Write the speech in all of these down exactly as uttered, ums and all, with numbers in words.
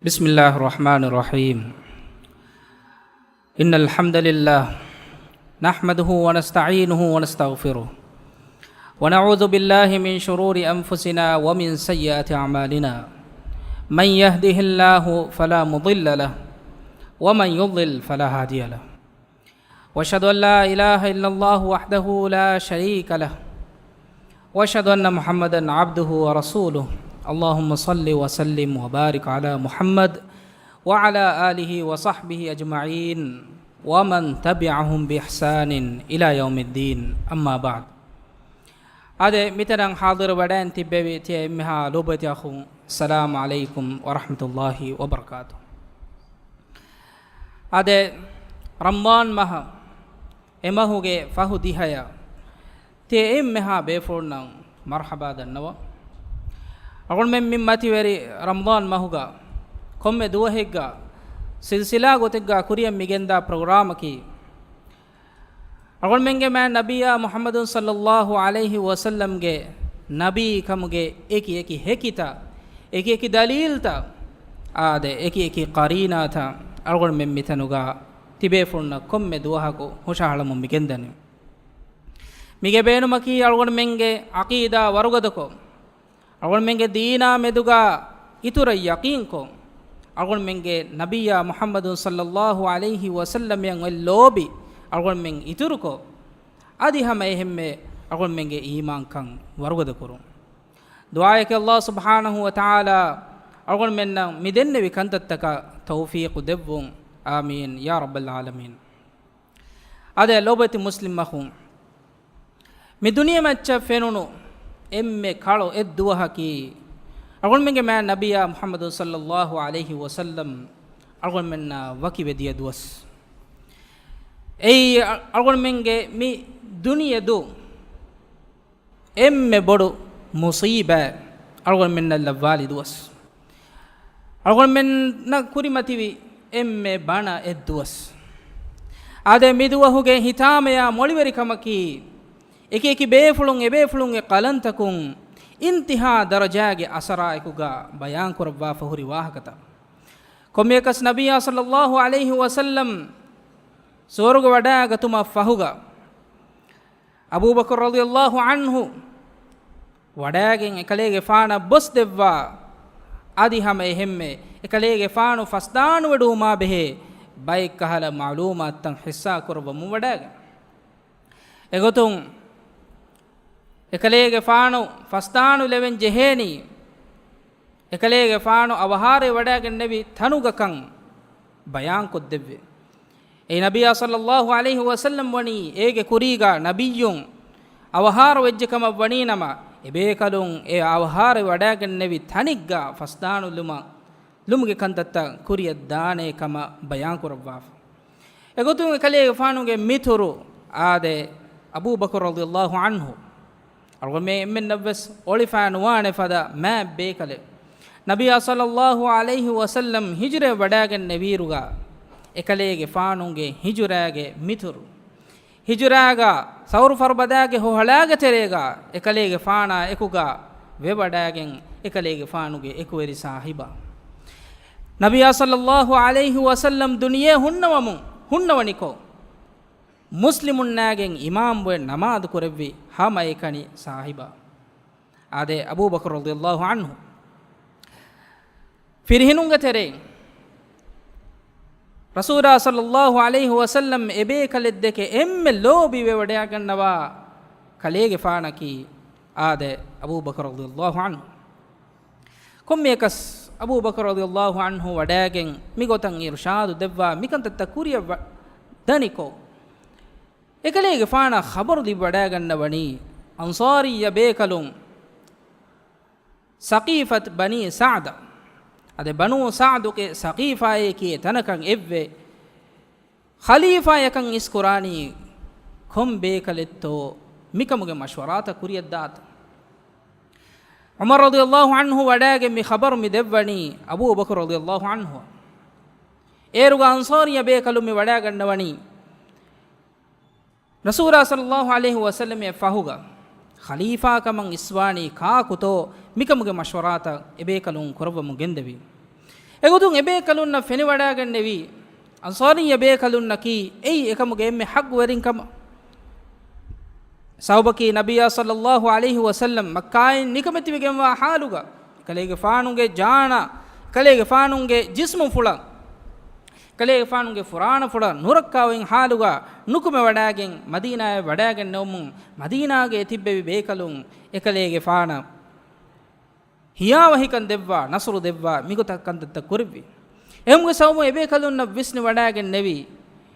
بسم الله الرحمن الرحيم. إن الحمد لله نحمده ونستعينه ونستغفره، ونعوذ بالله من شرور أنفسنا ومن سيئات أعمالنا. من يهده الله فلا مضل له، ومن يضلل فلا هادي له. وأشهد أن لا إله إلا الله وحده لا شريك له، وأشهد أن محمدا عبده ورسوله. اللهم صل وسلم وبارك على محمد وعلى آله وصحبه أجمعين ومن تبعهم بإحسان إلى يوم الدين. أما بعد. އާދެ، މިތަނަށް ޙާޟިރު ވަޑައިން ތިއްބެވި ތިޔަ އެންމެހާ ލޯބިވެތި އަޚުން، އައްސަލާމު ޢަލައިކުމް ވަރަޙްމަތުﷲި ވަބަރަކާތުހު. އާދެ، ރަމަޟާން މަހަށް، އެ މަހުގެ ފަހު ދިހަޔަށް ތިޔަ އެންމެހާ ބޭފުޅުންނަށް މަރްޙަބާ ދަންނަވަން. އަޅުގަނޑުމެން މި މަތިވެރި ރަމަޟާން މަހުގަ ކޮންމެ ދުވަހެއްގަ ސިލްސިލާ ގޮތެއްގަ ކުރިއަށް މިގެންދާ ޕްރޮގްރާމަކީ، އަޅުގަނޑުމެންގެ މާތް ނަބިއްޔާ މުޙައްމަދު ޞައްލައްލާހު ޢަލައިހި ވަސައްލަމްގެ ނަބީ ކަމުގެ އެކި އެކި ހެކިތައް، އެކި އެކި ދަލީލްތައް، އާދެ، އެކި އެކި ޤަރީނާތައް އަޅުގަނޑުމެން މިތަނުގަ ތިބޭފުޅުންނަށް ކޮންމެ ދުވަހަކު ހުށަހަޅަމުން މިގެންދަނީ. މީގެ ބޭނުމަކީ އަޅުގަނޑުމެންގެ ޢަޤީދާ ވަރުގަދަކޮށް، އަޅުގަނޑުމެންގެ ދީނާ މެދުގަ އިތުރަށް ޔަޤީންކޮށް، އަޅުގަނޑުމެންގެ ނަބިއްޔާ މުޙައްމަދު ޞައްލައްލާހު ޢަލައިހި ވަސައްލަމަށް އޮތް ލޯބި އަޅުގަނޑުމެން އިތުރުކޮށް، އަދި ހަމަ އެހެންމެ އަޅުގަނޑުމެންގެ އީމާންކަން ވަރުގަދަކުރުން. ދުޢާއަކީ ﷲ ސުބްޙާނަހޫ ވަތަޢާލާ އަޅުގަނޑުމެންނަށް މި ދެންނެވި ކަންތައްތަކަށް ތައުފީޤު ދެއްވުން. އާމީން ޔާ ރައްބަލް ޢާލަމީން. އާދެ، ލޯބިވެތި މުސްލިމް އަޚުން، މި ދުނިޔެމައްޗަށް ފެނުނު އެންމެ ކަޅު އެއްދުވަހަކީ، އަޅުގަނޑުމެންގެ މާތް ނަބިއްޔާ މުޙައްމަދު ޞައްލައްލާހު ޢަލައިހި ވަސައްލަމް އަޅުގަނޑުމެންނާ ވަކިވެ ދިޔަ ދުވަސް. އެއީ، އަ-، އަޅުގަނޑުމެންގެ މި ދުނިޔެ ދުށް އެންމެ ބޮޑު މުޞީބާތް އަޅުގަނޑުމެންނަށް ލައްވާލި ދުވަސް. އަޅުގަނޑުމެންނަށް ކުރިމަތިވި އެންމެ ބަނަ އެއްދުވަސް. އާދެ، މި ދުވަހުގެ ހިތާމަޔާ މޮޅިވެރިކަމަކީ، އެކި އެކި ބޭފުޅުން އެބޭފުޅުންގެ ޤަލަންތަކުން އިންތިހާ ދަރަޖާގެ އަސަރާއެކުގަ ބަޔާންކުރައްވާފަ ހުރި ވާހަކަތައް. ކޮންމެއަކަސް ނަބިއްޔާ ޞައްލައްލާހު ޢަލައިހި ވަސައްލަމް ސުވަރުގެ ވަޑައިގަތުމަށް ފަހުގަ، އަބޫބަކުރު ރަޟިޔައްލާހު ޢަންހު ވަޑައިގެން އެކަލޭގެފާނަށް ބޮސް ދެއްވާ، އަދި ހަމަ އެހެންމެ އެކަލޭގެފާނު ފަސްދާނުވެޑުވުމާ ބެހޭ ބައެއްކަހަލަ މަޢުލޫމާތުތައް ޙިއްޞާ ކުރައްވަމުން ވަޑައިގެން. އެގޮތުން އެކަލޭގެފާނު ފަސްދާނުލެވެން ޖެހޭނީ، އެކަލޭގެފާނު އަވަހާރަވެ ވަޑައިގެންނެވި ތަނުގަކަން ބަޔާންކޮށްދެއްވި. އެ ނަބިއްޔާ ޞައްލައްލާހު ޢަލައިހި ވަސައްލަމް ވަނީ އޭގެ ކުރީގަ ނަބިއްޔުން އަވަހާރަވެއްޖެ ކަމަށް ވަނީ ނަމަ، އެބޭކަލުން އެ އަވަހާރަވެ ވަޑައިގެންނެވި ތަނެއްގަ ފަސްދާނުލުމަށް، ލުމުގެ ކަންތައްތައް ކުރިއަށް ދާނޭ ކަމަށް ބަޔާންކުރައްވާފަ. އެގޮތުން އެކަލޭގެފާނުގެ މިތުރު އާދެ، އަބޫބަކުރު ރަޟިޔައްލާހު ޢަންހު، އަޅުގަނޑުމެން އެންމެންނަށްވެސް އޮޅިފައި ނުވާނެ ފަދަ މާތް ބޭކަލެއް، ނަބިއްޔާ ޞައްލައްލާހު ޢަލައިހި ވަސައްލަމް ހިޖުރަ ވަޑައިގެންނެވިއިރުގަ، އެކަލޭގެފާނުގެ ހިޖުރާގެ މިތުރު، ހިޖުރާގަ ސައުރު ފަރުބަދާގެ ހޮހަޅާގެ ތެރޭގަ އެކަލޭގެފާނާ އެކުގަ ވެވަޑައިގެން އެކަލޭގެފާނުގެ އެކުވެރި ސާހިބާ، ނަބިއްޔާ ޞައްލައްލާހު ޢަލައިހި ވަސައްލަމް ދުނިޔެ ހުންނަވަމުން، ހުންނަވަނިކޮށް، މުސްލިމުންނާގެން އިމާމްވެ ނަމާދު ކުރެއްވި ހަމައެކަނި ސާހިބާ، އާދެ، އަބޫބަކުރު ރަޟިޔައްލާހު ޢަންހު. ފިރިހެނުންގެ ތެރެއިން ރަސޫލާ ޞައްލައްލާހު ޢަލައިހި ވަސައްލަމް އެބޭކަލެއްދެކެ އެންމެ ލޯބިވެވަޑައިގަންނަވާ ކަލޭގެފާނަކީ އާދެ، އަބޫބަކުރު ރަޟިޔައްލާހު ޢަންހު. ކޮންމެއަކަސް އަބޫބަކުރު ރަޟިޔައްލާހު ޢަންހު ވަޑައިގެން މިގޮތަށް އިރުޝާދު ދެއްވާ މިކަންތައްތައް ކުރިއަށް ވަ-، ދަނިކޮށް، އެކަލޭގެފާނަށް ޚަބަރު ލިބިވަޑައިގަންނަވަނީ އަންޞާރިއްޔަ ބޭކަލުން ސަޤީފަތު ބަނީ ސަޢްދަށް، އަދި ބަނޫ ސަޢްދުގެ ސަޤީފާއޭ ކިޔޭ ތަނަކަށް އެއްވެ، ޚަލީފާޔަކަށް އިސްކުރާނީ ކޮން ބޭކަލެއްތޯ މިކަމުގެ މަޝްވަރާތައް ކުރިއަށްދާތަން. ޢުމަރު ރަޟިޔައްލާހު ޢަންހު ވަޑައިގެން މި ޚަބަރު މި ދެއްވަނީ އަބޫބަކުރު ރަޟިޔައްލާހު ޢަންހު. އޭރުގަ އަންޞާރިއްޔަ ބޭކަލުން މި ވަޑައިގަންނަވަނީ ރަސޫލާ ޞައްލައްލާހު ޢަލައިހި ވަސައްލަމަށް ފަހުގަ ޚަލީފާކަމަށް އިސްވާނީ ކާކުތޯ މިކަމުގެ މަޝްވަރާތައް އެބޭކަލުން ކުރައްވަމުން ގެންދެވި. އެގޮތުން އެބޭކަލުންނަށް ފެނިވަޑައިގެންނެވީ، އަންޞާރިއްޔަ ބޭކަލުންނަކީ އެއީ އެކަމުގެ އެންމެ ޙައްޤުވެރިން ކަމަށް. ސައުބަކީ ނަބިއްޔާ ޞައްލައްލާހު ޢަލައިހި ވަސައްލަމް މައްކާއިން ނިކަމެތިވެގެންވާ ޙާލުގަ، އެކަލޭގެފާނުގެ ޖާނަށް، އެކަލޭގެފާނުގެ ޖިސްމުފުޅަށް، އެކަލޭގެފާނުގެ ފުރާނަފުޅަށް ނުރައްކާވައި ޙާލުގަ ނުކުމެވަޑައިގެން، މަދީނާއަށް ވަޑައިގެންނެވުމުން، މަދީނާގައި ތިއްބެވި ބޭކަލުން އެކަލޭގެފާނަށް ހިޔާވަހިކަން ދެއްވާ، ނަޞްރު ދެއްވާ، މިގޮތަށް ކަންތައްތައް ކުރެއްވި. އެކަމުގެ ސަބަބުން އެބޭކަލުންނަށް ވިސްނިވަޑައިގެންނެވީ،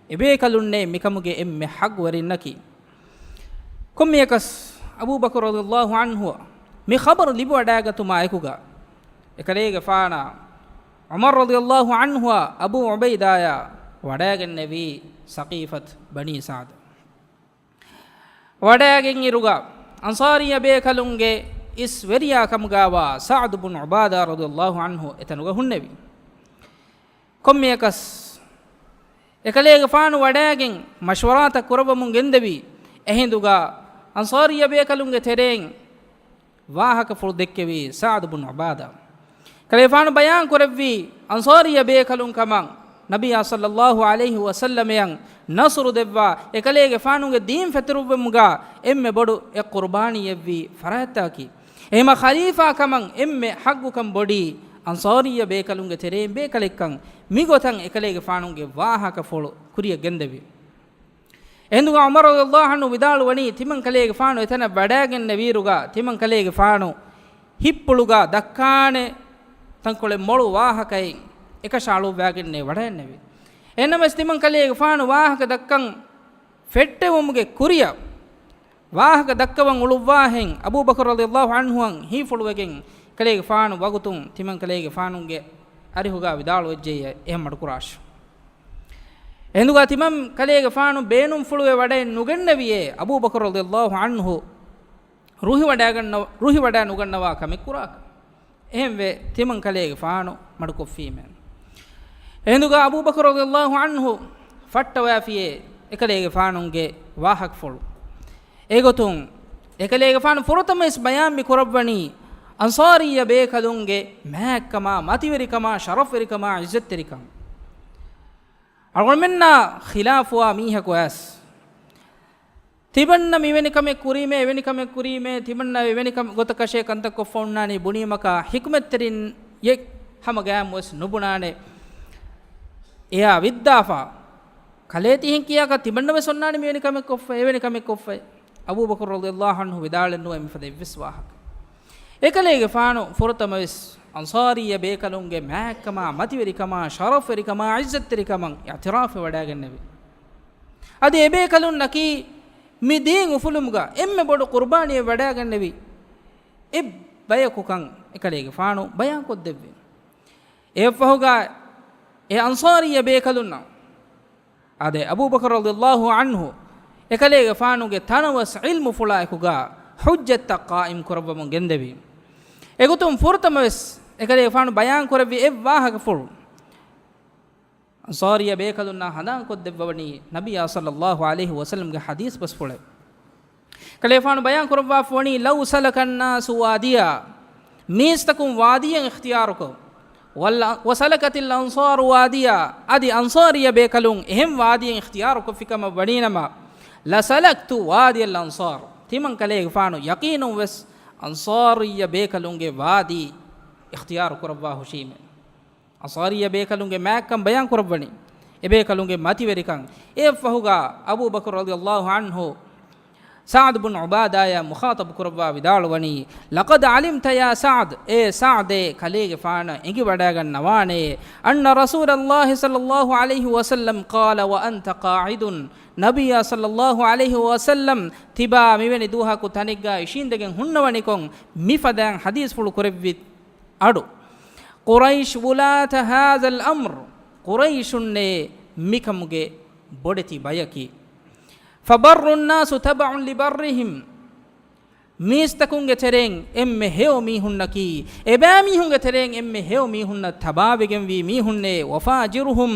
އެބޭކަލުންނޭ މިކަމުގެ އެންމެ ޙައްޤުވެރިންނަކީ. ކޮންމެއަކަސް އަބޫބަކުރު ރަޟިޔައްލާހު ޢަންހުއަށް މި ޚަބަރު ލިބިވަޑައިގަތުމާ އެކުގަ، އެކަލޭގެފާނާ ޢުމަރު ރަޟިޔައްލާހު ޢަންހުއާ އަބޫ ޢުބައިދާޔާ ވަޑައިގެންނެވީ ސަޤީފަތު ބަނީ ސަޢްދަށް. ވަޑައިގެން އިރުގަ، އަންޞާރިއްޔަ ބޭކަލުންގެ އިސް ވެރިޔާ ކަމުގައިވާ ސަޢްދު ބުން ޢުބާދާ ރަޟިޔައްލާހު ޢަންހު އެތަނުގަ ހުންނެވި. ކޮންމެއަކަސް އެކަލޭގެފާނު ވަޑައިގެން މަޝްވަރާތައް ކުރައްވަމުން ގެންދެވި. އެހިނދުގަ އަންޞާރިއްޔަ ބޭކަލުންގެ ތެރެއިން ވާހަކަފުޅު ދެއްކެވީ ސަޢްދު ބުން ޢުބާދާ. ކަލޭފާނު ބަޔާން ކުރެއްވީ އަންޞާރިއްޔަ ބޭކަލުން ކަމަށް، ނަބިއްޔާ ޞައްލައްލާހު ޢަލައިހި ވަސައްލަމައަށް ނަޞްރު ދެއްވާ، އެކަލޭގެފާނުގެ ދީން ފެތުރުއްވުމުގަ އެންމެ ބޮޑު އެއް ޤުރުބާނީއެއްވީ ފަރާތްތަކީ. އެހެމަ ޚަލީފާ ކަމަށް އެންމެ ޙައްޤުކަން ބޮޑީ އަންޞާރިއްޔަ ބޭކަލުންގެ ތެރެއިން ބޭކަލެއްކަން މިގޮތަށް އެކަލޭގެފާނުގެ ވާހަކަފުޅު ކުރިޔަށް ގެންދެވި. އެހިނދުގަ ޢުމަރު ރަޟިޔައްލާހު ޢަންހު ވިދާޅުވަނީ، ތިމަން ކަލޭގެފާނު އެތަނަށް ވަޑައިގެންނެވިއިރުގަ، ތިމަން ކަލޭގެފާނު ހިތްޕުޅުގަ ދައްކާނެ ތަންކޮޅެއް މޮޅު ވާހަކައެއް އެކަށައަޅުއްވައިގެންނޭ ވަޑައެންނެވި. އެހެންނަމަވެސް، ތިމަން ކަލޭގެފާނު ވާހަކަ ދައްކަން ފެއްޓެވުމުގެ ކުރިއަށް، ވާހަކަ ދައްކަވަން އުޅުއްވާހެން، އަބޫބަކުރު ރަޟިޔައްލާހު ޢަންހުއަށް ހީފުޅުވެގެން، ކަލޭގެފާނު ވަގުތުން ތިމަން ކަލޭގެފާނުގެ އަރިހުގަ ވިދާޅުވެއްޖެއްޔާ އެހެން މަޑުކުރާށި. އެހިނދުގަ ތިމަން ކަލޭގެފާނު ބޭނުންފުޅުވެ ވަޑައެއް ނުގެންނެވިއޭ، އަބޫބަކުރު ރަޟިޔައްލާހު ޢަންހު ރުހިވަޑައިގަންނަ-، ރުހިވަޑައި ނުގަންނަވާ ކަމެއް ކުރާކަށް. އެހެންވެ، ތިމަން ކަލޭގެފާނު މަޑުކޮށްފީމޭ. އެހިނދުގަ އަބޫބަކުރު ރަޟިޔައްލާހު ޢަންހު ފައްޓަވައިފިޔޭ އެކަލޭގެފާނުގެ ވާހަކަފުޅު. އެގޮތުން، އެކަލޭގެފާނު ފުރަތަމަވެސް ބަޔާން މި ކުރައްވަނީ އަންޞާރިއްޔަ ބޭކަލުންގެ މާތްކަމާ، މަތިވެރިކަމާ، ޝަރަފްވެރިކަމާ، ޢިއްޒަތްތެރިކަން. އަޅުގަނޑުމެންނާ ޚިލާފުވާ މީހަކު އައިސް، ތިމަންނަ މިވެނި ކަމެއް ކުރީމޭ، އެވެނި ކަމެއް ކުރީމޭ، ތިމަންނަ އެވެނި ކަމެއް ގޮތަކަށޭ ކަންތައް ކޮށްފަ އޮންނާނީ ބުނީމަކާ، ޙިކުމަތްތެރިން އެއް ހަމަ ގާމުވެސް ނުބުނާނެ. އެޔާ ވިއްދާފަ، ކަލޭ ތިހެން ކިޔާކަށް ތިމަންނަވެސް އޮންނާނީ މިވެނި ކަމެއް ކޮށްފަ، އެވެނި ކަމެއް ކޮށްފަ. އަބޫބަކުރު ރަޟިޔައްލާހު ޢަންހު ވިދާޅެއް ނުވޭ މިފަދަ އެއްވެސް ވާހަކަ. އެކަލޭގެފާނު ފުރަތަމަވެސް އަންޞާރިއްޔަ ބޭކަލުންގެ މާތްކަމާ، މަތިވެރިކަމާ، ޝަރަފްވެރިކަމާ، ޢިއްޒަތްތެރިކަމަށް އިޢުތިރާފެއް ވަޑައިގެންނެވި. އަދި އެބޭކަލުންނަކީ މި ދީން އުފުލުމުގަ އެންމެ ބޮޑު ޤުރުބާނީއެއް ވަޑައިގެންނެވި އެއް ބަޔަކުކަން އެކަލޭގެފާނު ބަޔާންކޮށްދެއްވި. އެއަށްފަހުގަ އެ އަންޞާރިއްޔަ ބޭކަލުންނަށް އާދެ، އަބޫބަކުރު ރަޟިޔައްލާހު ޢަންހު އެކަލޭގެފާނުގެ ތަނަވަސް ޢިލްމުފުޅާއެކުގަ ޙުއްޖަތްތައް ޤާއިމް ކުރައްވަމުން ގެންދެވި. އެގޮތުން ފުރަތަމަވެސް އެކަލޭގެފާނު ބަޔާން ކުރެއްވި އެއް ވާހަކަފުޅު އަންޞާރިއްޔަ ބޭކަލުންނާ ހަނދާންކޮށްދެއްވަވަނީ ނަބިއްޔާ ޞައްލައްލާހު ޢަލައިހި ވަސައްލަމްގެ ޙަދީޘް ބަސްފުޅެއް. ކަލޭފާނު ބަޔާން ކުރައްވާފަވަނީ، لو سلك الناس واديا، މީސްތަކުން ވާދީއެއް އިޚްތިޔާރުކޮށް، وسلكت الأنصار واديا، އަދި އަންޞާރިއްޔަ ބޭކަލުން އެހެން ވާދީއެއް އިޚްތިޔާރުކޮށްފި ކަމަށް ވަނީނަމަ، لسلكت وادي الأنصار، ތިމަން ކަލޭގެފާނު ޔަޤީނުން ވެސް އަންޞާރިއްޔަ ބޭކަލުންގެ ވާދީ އިޚްތިޔާރު ކުރައްވާ ހުށީމެ. އަންޞާރިއްޔަ ބޭކަލުންގެ މާތްކަން ބަޔާން ކުރައްވަނީ، އެބޭކަލުންގެ މަތިވެރިކަން. އެއަށްފަހުގަ އަބޫބަކުރު ރަޟިޔައްލާހު ޢަންހު ސަޢްދު ބުން ޢުބާދާޔާ މުޚާޠަބު ކުރައްވާ ވިދާޅުވަނީ، لقد علمت يا سعد، އޭ ސަޢްދޭ، ކަލޭގެފާނަށް އެނގިވަޑައިގަންނަވާނެ، أن رسول الله صلى الله عليه وسلم قال وأنت قاعد، ނަބިއްޔާ ޞައްލައްލާހު ޢަލައިހި ވަސައްލަމް ތިބާ މިވެނި ދުވަހަކު ތަނެއްގަ އިށީނދެގެން ހުންނަވަނިކޮށް މިފަދައިން ޙަދީޘްފުޅު ކުރެއްވި އަޑު، قريش ولاة هذا الأمر، ޤުރައިޝުންނޭ މިކަމުގެ ބޮޑެތި ބަޔަކީ. فبر الناس تبع لبرهم، މީސްތަކުންގެ ތެރެއިން އެންމެ ހެޔޮ މީހުންނަކީ، އެބައިމީހުންގެ ތެރެއިން އެންމެ ހެޔޮ މީހުންނަށް ތަބާވެގެންވީ މީހުންނޭ. وفاجرهم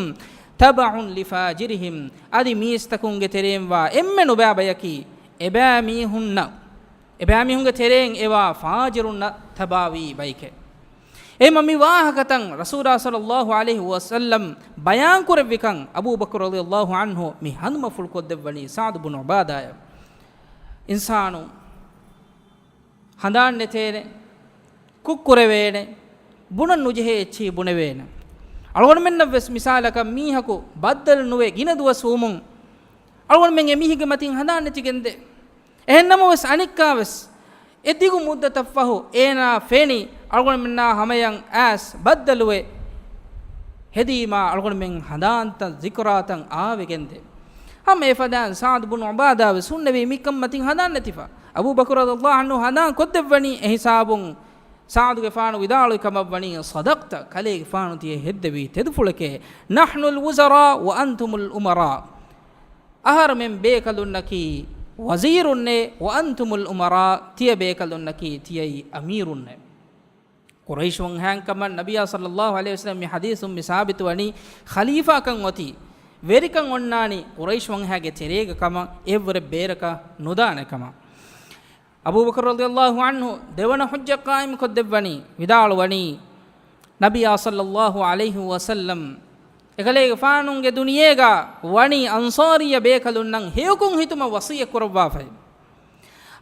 تبع لفاجرهم، އަދި މީސްތަކުންގެ ތެރެއިންވާ އެންމެ ނުބައި ބަޔަކީ، އެބައިމީހުންނަށް އެބައިމީހުންގެ ތެރެއިން އެވާ ފާޖިރުންނަށް ތަބާވީ ބައެކޭ. އެމަ މި ވާހަކަތައް ރަސޫލާ ޞައްލައްލާހު ޢަލައިހި ވަސައްލަމް ބަޔާން ކުރެއްވިކަން އަބޫ ބަކުރު ރަޟިޔައްލާހު ޢަންހު މި ހަނދުމަފުޅު ކޮށްދެއްވަނީ ސަޢްދު ބުނު ޢުބާދާއަށް. އިންސާނު ހަނދާން ނެތޭނެ، ކުށްކުރެވޭނެ، ބުނަން ނުޖެހޭ އެއްޗިހި ބުނެވޭނެ. އަޅުގަނޑުމެންނަށް ވެސް މިސާލަކަށް މީހަކު ބައްދަލު ނުވެ ގިނަ ދުވަސް ވުމުން، އަޅުގަނޑުމެން އެ މީހެއްގެ މަތިން ހަނދާން ނެތިގެންދޭ. އެހެން ނަމަވެސް އަނެއްކާވެސް އެ ދިގު މުއްދަތަށްފަހު އޭނާ ފެނި އަޅުގަނޑުމެންނާ ހަމަޔަށް އައިސް ބައްދަލުވެ ހެދީމާ އަޅުގަނޑުމެން ހަނދާންތައް ޒިކުރާތައް އާވެގެންދޭ. ހަމަ އެފަދައިން ސަޢްދު ބުނު ޢުބާދާ ވެސް ހުންނެވީ މިކަން މަތިން ހަނދާން ނެތިފަ. އަބޫ ބަކުރު ރަޟިޔައްލާހު ޢަންހު ހަނދާން ކޮށްދެއްވަނީ އެހިސާބުން ސަޢްދުގެފާނު ވިދާޅުވި ކަމަށްވަނީ، "ޞަދަޤްތަ، ކަލޭގެފާނު ތިޔަ ހެއްދެވީ ތެދުފުޅެކޭ. نحن الوزراء وأنتم الأمراء." އަހަރުމެން ބޭކަލުންނަކީ ވަޒީރުންނޭ، "وأنتم الأمراء"، ތިޔަ ބޭކަލުންނަކީ ތިޔައީ އަމީރުންނޭ. ޤުރައިޝް ވަންހާއިން ކަމަށް ނަބިއްޔާ ޞައްލައްލާހު ޢަލައިހި ވަސައްލަމް މި ޙަދީޘުން މި ސާބިތުވަނީ، ޚަލީފާކަން އޮތީ ވެރިކަން އޮންނާނީ ޤުރައިޝް ވަންހާގެ ތެރޭގަ ކަމަށް، އެއަށްވުރެ ބޭރަކަށް ނުދާނެ ކަމަށް. އަބޫބަކުރު ރަޟިޔައްލާހު ޢަންހު ދެވަނަ ޙުއްޖަ ޤާއިމް ކޮށްދެއްވަނީ، ވިދާޅުވަނީ، ނަބިއްޔާ ޞައްލައްލާހު ޢަލައިހި ވަސައްލަމް އެކަލޭގެފާނުގެ ދުނިޔޭގަ ވަނީ އަންޞާރިއްޔަ ބޭކަލުންނަށް ހެޔޮކޮށް ހިތުމަށް ވަޞިއްޔަތް ކުރައްވާފައި.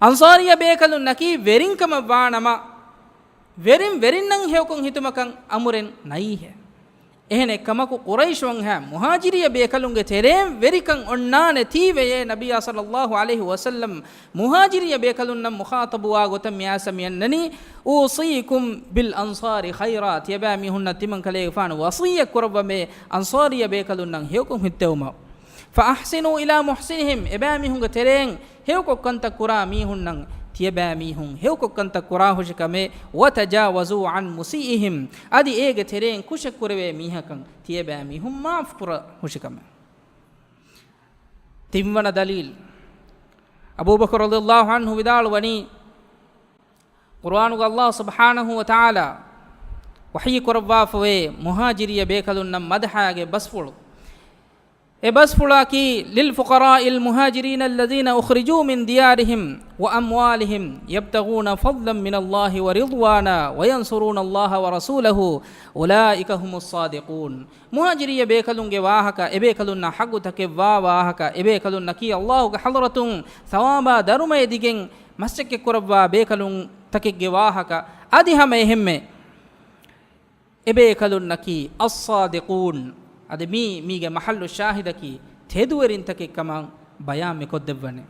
އަންޞާރިއްޔަ ބޭކަލުންނަކީ ވެރިން ކަމަށް ވާނަމަ، ވެރިން ވެރިންނަށް ހެޔޮކޮށް ހިތުމަކަށް އަމުރެއް ނައީހެއް. އެހެނެއްކަމަކު، ޤުރައިޝް ވަންހާ މުހާޖިރިއްޔަ ބޭކަލުންގެ ތެރޭން ވެރިކަން އޮންނާނެ ތީވެޔޭ، ނަބިއްޔާ ޞައްލައްލާހު ޢަލައިހި ވަސައްލަމް މުހާޖިރިއްޔަ ބޭކަލުންނަށް މުޚާޠަބުވާ ގޮތަށް މިއާސަ މިއަންނަނީ، "أوصيكم بالأنصار خيرا"، ތިޔަބައިމީހުންނަށް ތިމަން ކަލޭގެފާނު ވަޞިއްޔަތް ކުރައްވަމޭ، އަންޞާރިއްޔަ ބޭކަލުންނަށް ހެޔޮކޮށް ހިތެވުމަށް. "فأحسنوا إلى محسنهم"، އެބައިމީހުންގެ ތެރޭން ހެޔޮކޮށް ކަންތައް ކުރާ މީހުންނަށް ތިޔަބައިމީހުން ހެޔޮކޮށް ކަންތައް ކުރާހުށިކަމެއް، "وتجاوزوا عن مسيئهم"، އަދި އޭގެ ތެރޭން ކުށެއް ކުރެވޭ މީހަކަށް ތިޔަބައިމީހުން މާފު ކުރާހުށިކަމެއް. ތިންވަނަ ދަލީލް، އަބޫބަކުރު ރަޟިޔައްލާހު ޢަންހު ވިދާޅުވަނީ، ޤުރުއާނުގަ ﷲ ސުބްޙާނަހޫ ވަތަޢާލާ ވަޙީ ކުރައްވާފަވޭ މުހާޖިރިއްޔަ ބޭކަލުންނަށް މަދަޙައިގެ ބަސްފުޅު. އެ ބަސްފުޅަކީ، "للفقراء المهاجرين الذين أخرجوا من ديارهم وأموالهم يبتغون فضلا من الله ورضوانا وينصرون الله ورسوله أولئك هم الصادقون." މުހާޖިރިއްޔަ ބޭކަލުންގެ ވާހަކަ، އެބޭކަލުންނަށް ޙައްޤުތަކެއްވާ ވާހަކަ، އެބޭކަލުންނަކީ ﷲގެ ޙަޟްރަތުން ޘަވާބާ ދަރުމައެއް ދިގެން މަސައްކަތް ކުރައްވާ ބޭކަލުންތަކެއްގެ ވާހަކަ، އަދި ހަމަ އެހެންމެ އެބޭކަލުންނަކީ އައްޞާދިޤޫން. އަދި މީ، މީގެ މަޙައްލު ޝާހިދަކީ ތެދުވެރިންތަކެއް ކަމަށް ބަޔާން މި ކޮށްދެއްވަނީ.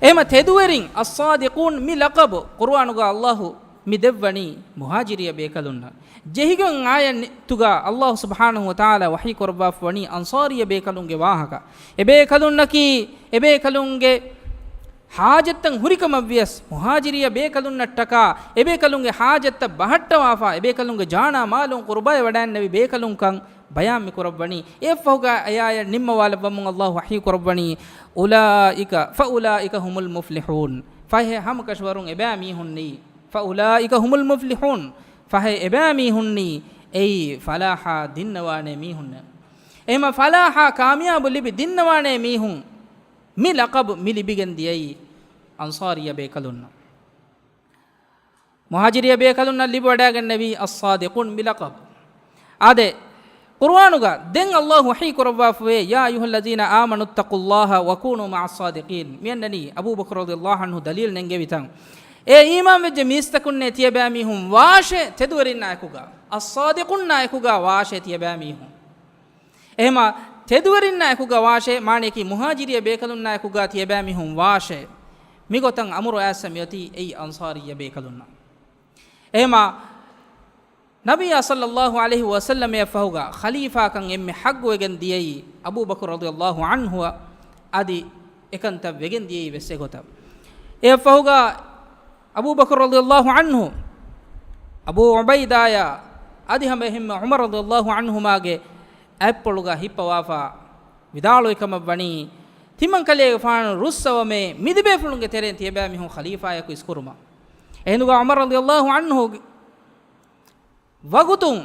އެހެމަ ތެދުވެރިން، އައްޞާދިޤޫން، މި ލަޤަބު ޤުރުއާނުގަ ﷲ މި ދެއްވަނީ މުހާޖިރިއްޔަ ބޭކަލުންނަށް. ޖެހިގެން އާޔަތްތުގަ ﷲ ސުބްޙާނަހޫ ވަތަޢާލާ ވަޙީ ކުރައްވާފަވަނީ އަންޞާރިއްޔަ ބޭކަލުންގެ ވާހަކަ. އެބޭކަލުންނަކީ، އެބޭކަލުންގެ ޙާޖަތްތައް ހުރިކަމަށްވިޔަސް، މުހާޖިރިއްޔަ ބޭކަލުންނަށްޓަކާ އެބޭކަލުންގެ ޙާޖަތްތައް ބަހައްޓަވާފަ، އެބޭކަލުންގެ ޖާނާ މާލުން ޤުރުބާއަށް ވަޑައިންނެވި ބޭކަލުންކަން ބަޔާން މި ކުރައްވަނީ. އެއަށްފަހުގަ އެ އާޔަތް ނިންމަވާލައްވަމުން ﷲ ވަޙީ ކުރައްވަނީ، "أولئك، فأولئك هم المفلحون." ފަހެ ހަމަކަށަވަރުން އެބައިމީހުންނީ، "فأولئك هم المفلحون." ފަހެ އެބައިމީހުންނީ އެއީ ފަލާޙާ ދިންނަވާނޭ މީހުންނޭ. އެހެމަ ފަލާޙާ ކާމިޔާބު ލިބި ދިންނަވާނޭ މީހުން. މި ލަޤަބު މި ލިބިގެން ދިޔައީ އަންޞާރިއްޔަ ބޭކަލުންނަށް. މުހާޖިރިއްޔަ ބޭކަލުންނަށް ލިބިވަޑައިގެންނެވީ އައްޞާދިޤޫން މި ލަޤަބު. އާދެ، ޤުރުއާނުގަ ދެން ﷲ ވަޙީ ކުރައްވާފަވޭ، "يا أيها الذين آمنوا اتقوا الله وكونوا مع الصادقين." މިއަންނަނީ އަބޫބަކުރު ރަޟިޔަﷲ ޢަންހު ދަލީލު ނެންގެވިތަން. އޭ އީމާންވެއްޖެ މީސްތަކުންނޭ، ތިޔަބައިމީހުން ވާށޭ ތެދުވެރިންނާއެކުގަ، އައްޞާދިޤުންނާއެކުގަ ވާށޭ ތިޔަބައިމީހުން. އެހެމަ ތެދުވެރިންނާއެކުގަ ވާށޭ، މާނަޔަކީ މުހާޖިރިއްޔަ ބޭކަލުންނާއެކުގަ ތިޔަބައިމީހުން ވާށޭ. މިގޮތަށް އަމުރު އައިސް މިއޮތީ އެއީ އަންޞާރިއްޔަ ބޭކަލުންނަށް. އެހެމަ ނަބިއްޔާ ޞައްލައްލާހު ޢަލައިހި ވަސައްލަމަށްފަހުގަ ޚަލީފާކަން އެންމެ ޙައްޤުވެގެން ދިޔައީ އަބޫބަކުރު ރަޟިޔަﷲ ޢަންހުއަށް، އަދި އެކަންތައް ވެގެން ދިޔައީ ވެސް އެގޮތަށް. އެއަށްފަހުގަ އަބޫބަކުރު ރަޟިޔަﷲ ޢަންހު އަބޫ ޢުބައިދާޔާ އަދި ހަމަ އެހެންމެ ޢުމަރު ރަޟިޔަﷲ ޢަންހުމާގެ އަތްޕުޅުގަ ހިއްޕަވާފަ ވިދާޅުވި ކަމަށްވަނީ، ތިމަން ކަލޭގެފާނު ރުއްސަވަމޭ މިދެބޭފުޅުންގެ ތެރެއިން ތިޔަބައިމީހުން ޚަލީފާޔަކު އިސްކުރުމަށް. އެހެންދުގަ ޢުމަރު ރަޟިޔަﷲ ޢަންހުގެ ވަގުތުން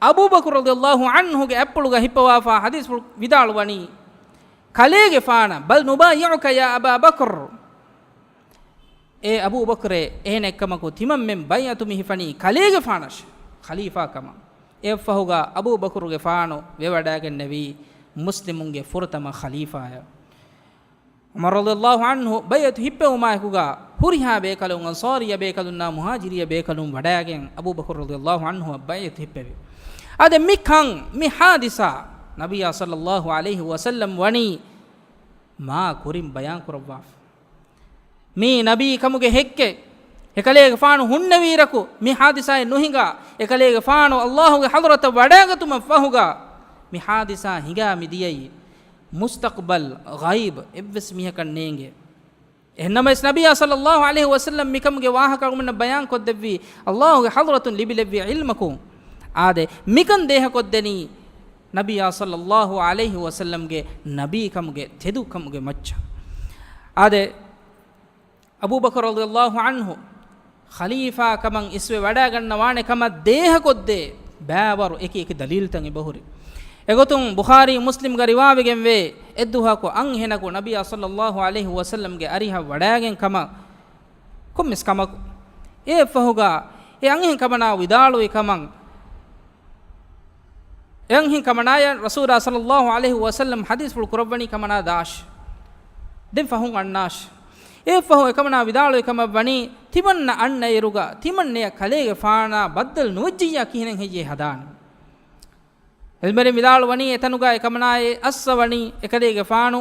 އަބޫބަކުރު ރަޟިޔަﷲ ޢަންހުގެ އަތްޕުޅުގަ ހިއްޕަވާފަ ޙަދީޘްފުޅު ވިދާޅުވަނީ، ކަލޭގެފާނަށް، "بل نبايعك يا أبا بكر." އޭ އަބޫބަކުރޭ، އެހެނެއްކަމަކު ތިމަންމެން ބައިޢަތު މި ހިފަނީ ކަލޭގެފާނަށް ޚަލީފާކަމަށް. އެއަށްފަހުގަ އަބޫބަކުރުގެފާނު ވެވަޑައިގެންނެވީ މުސްލިމުންގެ ފުރަތަމަ ޚަލީފާއަށް. ޢުމަރު ރަޟިޔަﷲ ޢަންހު ބައިޢަތު ހިއްޕެވުމާއެކުގަ ހުރިހާ ބޭކަލުން، އަންޞާރިއްޔަ ބޭކަލުންނާ މުހާޖިރިއްޔަ ބޭކަލުން ވަޑައިގެން އަބޫބަކުރު ރަޟިޔަﷲ ޢަންހުއަށް ބައިޢަތު ހިއްޕެވި. އާދެ މި ކަން، މި ޙާދިސާ ނަބިއްޔާ ޞައްލަﷲ ޢަލައިހި ވަސައްލަމް ވަނީ މާ ކުރިން ބަޔާން ކުރައްވާފަ. މީ ނަބީ ކަމުގެ ހެއްކެއް. އެކަލޭގެފާނު ހުންނެވިއިރަކު މި ޙާދިސާއެއް ނުހިނގާ، އެކަލޭގެފާނު ﷲ ގެ ޙަޟްރަތަށް ވަޑައިގަތުމަށް ފަހުގަ މި ޙާދިސާ ހިނގާ މިދިޔައީ މުސްތަޤްބަލް، ޣައިބް އެއްވެސް މީހަކަށް ނޭނގެ. އެހެންނަމަވެސް ނަބިއްޔާ ޞައްލަﷲ ޢަލައިހި ވަސައްލަމް މިކަމުގެ ވާހަކަ އަޅުގަނޑަށް ބަޔާން ކޮށްދެއްވީ، ﷲ ގެ ޙަޟްރަތުން ލިބިލެއްވި ޢިލްމަކުން. އާދެ، މިކަން ދޭހަކޮށްދެނީ ނަބިއްޔާ ޞައްލަﷲ ޢަލައިހި ވަސައްލަމްގެ ނަބީކަމުގެ ތެދުކަމުގެ މައްޗަށް. އާދެ، އަބޫބަކުރު ރަޟިޔަﷲ ޢަންހު ޚަލީފާ ކަމަށް އިސްވެ ވަޑައިގަންނަވާނެ ކަމަށް ދޭހަކޮށްދޭ ބައިވަރު އެކި އެކި ދަލީލްތައް އެބަހުރި. އެގޮތުން ބުޚާރީ މުސްލިމްގަ ރިވާވެގެންވޭ، އެއްދުވަހަކު އަންހެނަކު ނަބިއްޔާ ޞައްލަﷲ ޢަލައިހި ވަސައްލަމްގެ އަރިހަށް ވަޑައިގެން ކަމަށް ކޮންމެސް ކަމަކު، އެއަށްފަހުގަ އެ އަންހެން ކަމަނާ ވިދާޅުވި ކަމަށް، އެ އަންހެން ކަމަނާޔަށް ރަސޫލާ ޞައްލަﷲ ޢަލައިހި ވަސައްލަމް ޙަދީޘްފުޅު ކުރައްވަނީ ކަމަނާ ދާށި. ދެން ފަހުން އަންނާށި. އެއަށްފަހު އެކަމަނާ ވިދާޅުވި ކަމަށް ވަނީ، ތިމަންނަ އަންނައިރުގަ ތިމަންނަޔަށް ކަލޭގެފާނާ ބައްދަލު ނުވެއްޖިއްޔާ ކިހިނެއް ހެއްޔޭ ހަދާނީ؟ ޢިލްމުވެރިން ވިދާޅުވަނީ، އެތަނުގަ އެކަމަނާއެއް އައްސަވަނީ، އެކަލޭގެފާނު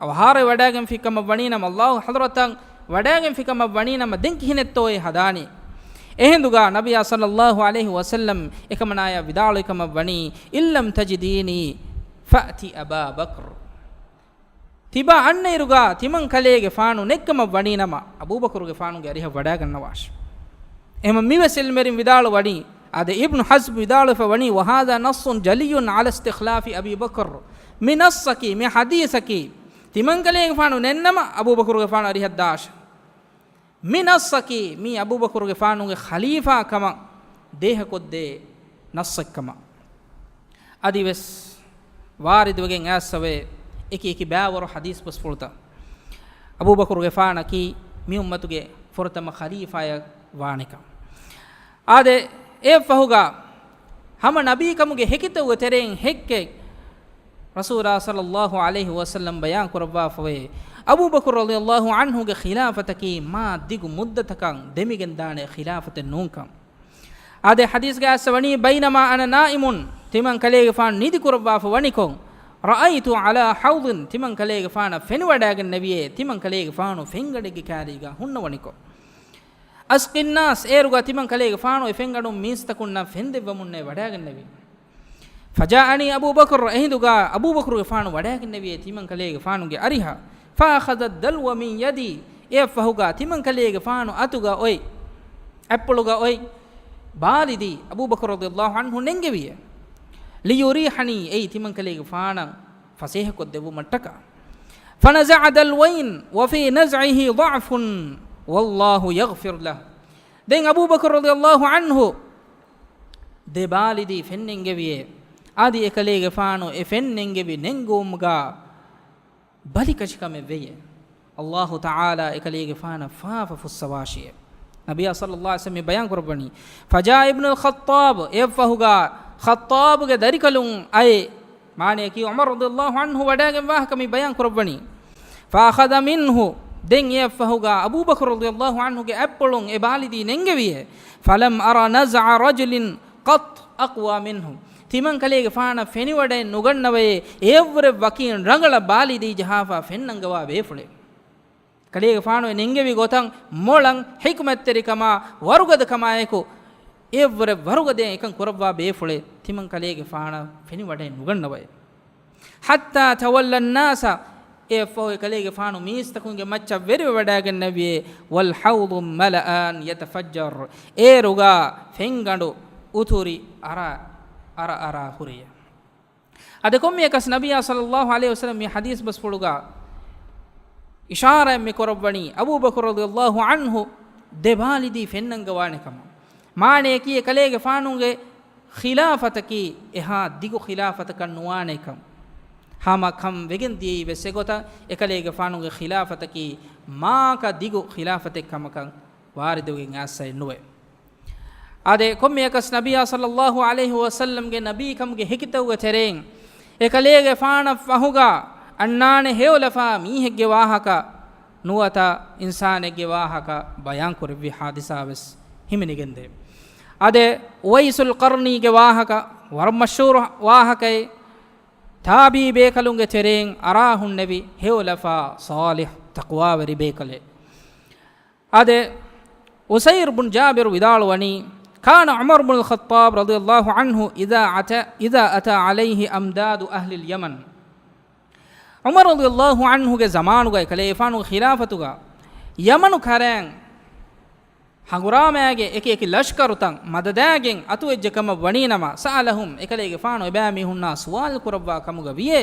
އަވަހާރަވެ ވަޑައިގެންފި ކަމަށް ވަނީ ނަމަ، ﷲ ގެ ޙަޟްރަތަށް ވަޑައިގެންފި ކަމަށް ވަނީ ނަމަ، ދެން ކިހިނެއްތޯއޭ ހަދާނީ؟ އެހިނދުގަ ނަބިއްޔާ ޞައްލަﷲ ޢަލައިހި ވަސައްލަމް އެކަމަނާޔަށް ވިދާޅުވި ކަމަށް ވަނީ، إن لم تجديني فأت أبا بكر. ތިބާ އަންނައިރުގަ ތިމަން ކަލޭގެފާނު ނެތްކަމަށް ވަނީ ނަމަ، އަބޫބަކުރުގެފާނުގެ އަރިހަށް ވަޑައިގަންނަވާށި. އެހެން މިވެސް ޢިލްމުވެރިން ވިދާޅުވަނީ، އާދެ، އިބްނު ޙަޒްމް ވިދާޅުވެފަ ވަނީ، وهذا نص جلي على استخلاف أبي بكر. މި ނައްޞަކީ، މި ޙަދީޘަކީ، ތިމަން ކަލޭގެފާނު ނެތްނަމަ، އަބޫބަކުރުގެފާނު އަރިހަށް ދާށި. މި ނައްޞަކީ، މީ އަބޫބަކުރުގެފާނުގެ ޚަލީފާ ކަމަށް ދޭހަކޮށްދޭ ނައްޞެއްކަމަށް. އަދިވެސް ވާރިދުވެގެން އައިސްސަވޭ، އެކި އެކި ބައިވަރު ޙަދީޘް ބަސްފުޅުތައް، އަބޫބަކުރުގެފާނަކީ މި އުއްމަތުގެ ފުރަތަމަ ޚަލީފާއެއް ވާނެކަން. އާދެ، އެއަށްފަހުގަ ހަމަ ނަބީކަމުގެ ހެކިތަކުގެ ތެރެއިން ހެއްކެއް ރަސޫލާ ޞައްލަﷲ ޢަލައިހި ވަސައްލަމް ބަޔާން ކުރައްވާފަވޭ، އަބޫބަކުރު ރަޟިޔަﷲ ޢަންހުގެ ޚިލާފަތަކީ މާ ދިގު މުއްދަތަކަށް ދެމިގެންދާނެ ޚިލާފަތެއް ނޫންކަން. އާދެ، ޙަދީޘްގަ އައިސްފަ ވަނީ، بينما أنا نائم، ތިމަން ކަލޭގެފާނު ނިދި ކުރައްވާފަ ވަނިކޮށް، رأيت على حوض، ތިމަން ކަލޭގެފާނަށް ފެނިވަޑައިގެންނެވިއޭ، ތިމަން ކަލޭގެފާނު ފެންގަނޑެއްގެ ކާރީގަ ހުންނަވަނިކޮށް. أسقي الناس، އޭރުގަ ތިމަން ކަލޭގެފާނު އެ ފެންގަނޑުން މީސްތަކުންނަށް ފެންދެއްވަމުންނޭ ވަޑައިގެންނެވީ. فجاءني أبو بكر، އެހިނދުގަ އަބޫބަކުރުގެފާނު ވަޑައިގެންނެވިއޭ ތިމަން ކަލޭގެފާނުގެ އަރިހަށް. فأخذ الدلو من يدي، އެއަށްފަހުގަ ތިމަން ކަލޭގެފާނު އަތުގަ އޮތް، އަތްޕުޅުގަ އޮތް ބާލިދީ، އަބޫބަކުރު ރަޟިޔަﷲ ޢަންހު ނެންގެވިއޭ. ليريحني، އެއީ ތިމަން ކަލޭގެފާނަށް ފަސޭހަކޮށްދެއްވުމަށްޓަކާ. فنزع دلوين وفي نزعه ضعف والله يغفر له. ދެން އަބޫބަކުރު ރަޟިޔަﷲ ޢަންހު ދެ ބާލިދީ ފެން ނެންގެވިއޭ. އަދި އެކަލޭގެފާނު އެ ފެން ނެންގެވި ނެންގުވުމުގަ ބަލިކަށިކަމެއް ވެޔޭ. ﷲ ތަޢާލާ އެކަލޭގެފާނަށް ފާފަ ފުއްސަވާށިއޭ. ނަބިއްޔާ ޞައްލަﷲ ޢަލައިހި ވަސައްލަމް މި ބަޔާން ކުރައްވަނީ، فجاء ابن الخطاب، އެއަށްފަހުގަ ޚައްޠާބުގެ ދަރިކަލުން އައޭ. މާނަޔަކީ ޢުމަރު ރަޟިޔަﷲ ޢަންހު ވަޑައިގެން ވާހަކަ މި ބަޔާން ކުރައްވަނީ. فأخذ منه، ދެން އެއަށްފަހުގަ އަބޫބަކުރު ރަޟިޔަﷲ ޢަންހުގެ އަތްޕުޅުން އެ ބާލިދީ ނެންގެވިއޭ. فلم أر نزع رجل قط أقوى منه. ތިމަން ކަލޭގެފާނަށް ފެނިވަޑައެއް ނުގަންނަވައޭ، އެއަށްވުރެ ވަކިން ރަނގަޅަށް ބާލިދީ ޖަހާފަ ފެން ނަންގަވާ ބޭފުޅެއް. ކަލޭގެފާނު އެ ނެންގެވި ގޮތަށް މޮޅަށް ޙިކުމަތްތެރިކަމާ ވަރުގަދަކަމާއެކު، އެއަށްވުރެ ވަރުގަދައިން އެކަން ކުރައްވާ ބޭފުޅެއް، ތިމަން ކަލޭގެފާނަށް ފެނިވަޑައެއް ނުގަންނަވައޭ. حتى تولى الناس، އެއަށްފަހު އެކަލޭގެފާނު މީސްތަކުންގެ މައްޗަށް ވެރިވެވަޑައިގެންނެވިއޭ، والحوض ملآن يتفجر، އޭރުގަ ފެންގަނޑު އުތުރި އަރަ، އަރަ އަރާ ހުރިއޭ. އަދި ކޮންމެއަކަސް ނަބިއްޔާ ޞައްލަﷲ ޢަލައިހި ވަސައްލަމް މި ޙަދީޘް ބަސްފުޅުގަ އިޝާރާތް މި ކުރައްވަނީ، އަބޫބަކުރު ރަޟިޔަﷲ ޢަންހު ދެ ބާލިދީ ފެން ނަންގަވާނެ ކަމަށް. މާނަޔަކީ އެކަލޭގެފާނުގެ ޚިލާފަތަކީ އެހާ ދިގު ޚިލާފަތަކަށް ނުވާނެކަން. ހަމަ ކަން ވެގެން ދިޔައީ ވެސް އެގޮތަށް، އެކަލޭގެފާނުގެ ޚިލާފަތަކީ މާކަ ދިގު ޚިލާފަތެއް ކަމަކަށް ވާރިދުވެގެން އައިސްއެއް ނުވޭ. އާދެ، ކޮންމެއަކަސް ނަބިއްޔާ ޞައްލައްލާހު ޢަލައިހި ވަސައްލަމްގެ ނަބީކަމުގެ ހެކިތަކުގެ ތެރެއިން އެކަލޭގެފާނަށް ފަހުގަ އަންނާނެ ހެޔޮލަފާ މީހެއްގެ ވާހަކަ ނުވަތަ އިންސާނެއްގެ ވާހަކަ ބަޔާންކުރެއްވި ޙާދިސާ ވެސް ހިމެނިގެންދޭ. އާދެ، އުވައިސުލް ޤަރްނީގެ ވާހަކަ ވަރަށް މަޝްހޫރު ވާހަކައެއް. ތާބީ ބޭކަލުންގެ ތެރެއިން އަރާ ހުންނެވި ހެޔޮލަފާ ޞާލިޙު ތަޤްވާވެރި ބޭކަލެއް. އާދެ، އުސައިރު ބުން ޖާބިރު ވިދާޅުވަނީ، كان عمر بن الخطاب رضي الله عنه إذا أتى، إذا أتى عليه أمداد أهل اليمن. ޢުމަރު ރަޟިޔައްލާހު ޢަންހުގެ ޒަމާނުގައި ކަލޭގެފާނުގެ ޚިލާފަތުގަ ޔަމަނު ކަރައިން ހަނގުރާމައިގެ އެކި އެކި ލަޝްކަރުތައް މަދަދާގެން އަތުވެއްޖެ ކަމަށް ވަނީނަމަ، سألهم، އެކަލޭގެފާނު އެބައިމީހުންނާ ސުވާލު ކުރައްވާ ކަމުގަ ވިޔޭ،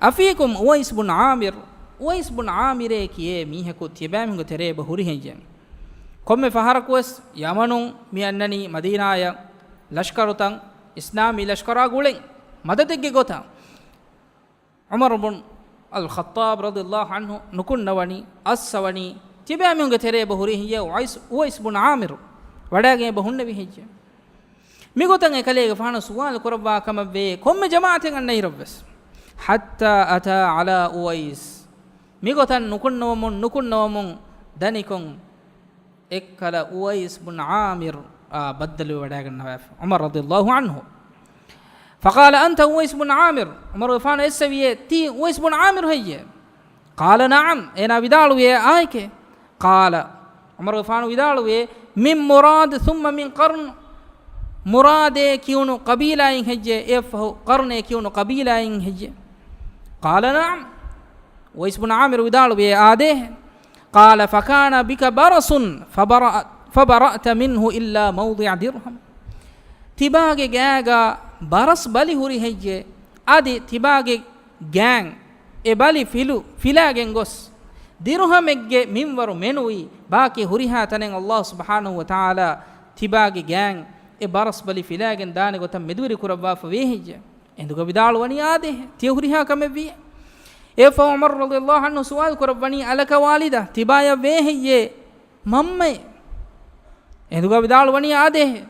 أفيكم أويس بن عامر، އުވައިސް ބުން ޢާމިރޭ ކިޔޭ މީހަކު ތިޔަބައިމީހުންގެ ތެރޭ އެބަ ހުރި ހެއްޔެވެ؟ ކޮންމެ ފަހަރަކުވެސް ޔަމަނުން މި އަންނަނީ މަދީނާޔަށް ލަޝްކަރުތައް، އިސްލާމީ ލަޝްކަރާ ގުޅެން މަދަދެއްގެ ގޮތަށް. ޢުމަރު ބުން އަލް ޚައްޠާބް ރަޟިޔައްލާހު ޢަންހު ނުކުންނަވަނީ، އައްސަވަނީ ތިބާމީހުންގެ ތެރޭ އެބަ ހުރި ހެއްޔެވެ؟ އުވައިސް، އުވައިސް ބުން ޢާމިރު ވަޑައިގެން އެބަ ހުންނެވި ހެއްޔެވެ؟ މިގޮތަށް އެކަލޭގެފާނު ސުވާލު ކުރައްވާ ކަމަށް ވޭ، ކޮންމެ ޖަމާޢަތެއް އަންނައިރަށްވެސް. حتى أتى على أويس. މިގޮތަށް ނުކުންނަވަމުން، ނުކުންނަވަމުން ދަނިކޮށް އެއްކަލަ އުވައިސް ބުން ޢާމިރު އާ ބައްދަލުވެ ވަޑައިގަންނަވާފަ ޢުމަރު ރަޟިޔައްލާހު ޢަންހު. فقال أنت أويس بن عامر؟ ޢުމަރުގެފާނު އެއްސެވިއޭ، ތީ އުވައިސް ބުން ޢާމިރު ހެއްޔެވެ؟ قال نعم، އޭނާ ވިދާޅުވިއޭ، އާއެކޭ. قال، ޢުމަރުގެފާނު ވިދާޅުވިއޭ، من مراد ثم من قرن؟ މުރާދޭ ކިޔުނު ޤަބީލާއިން ހެއްޔެވެ؟ އެއަށްފަހު ޤަރްނޭ ކިޔުނު ޤަބީލާއިން ހެއްޔެވެ؟ قال نعم، އުވައިސް ބުން ޢާމިރު ވިދާޅުވިއޭ، އާދޭހެ. قال فكان بك برص فبرأ، فبرأت منه إلا موضع درهم. ތިބާގެ ގާގަ ބަރަސް ބަލި ހުރި ހެއްޔެވެ؟ އަދި ތިބާގެ ގާން އެ ބަލި ފިލު، ފިލާގެން ގޮސް، ދިރުހަމެއްގެ މިންވަރު މެނުވީ، ބާކީ ހުރިހާ ތަނެއް އަލްލާހު ސުބްޙާނަހު ވަތަޢާލާ ތިބާގެ ގާން އެ ބަރަސް ބަލި ފިލާގެން ދާނެ ގޮތަށް މެދުވެރި ކުރައްވާފަ ވޭ ހެއްޔެވެ؟ އެނދުގަ ވިދާޅުވަނީ، އާދޭހެ، ތިޔަ ހުރިހާ ކަމެއްވީ. އެއަށްފަހު ޢުމަރު ރަޟިޔައްލާހު ޢަންހު ސުވާލު ކުރައްވަނީ، ألك والدة؟ ތިބާޔަށް ވޭ ހެއްޔެވެ؟ މަންމައެއް؟ އެނދުގަ ވިދާޅުވަނީ، އާދޭހެ.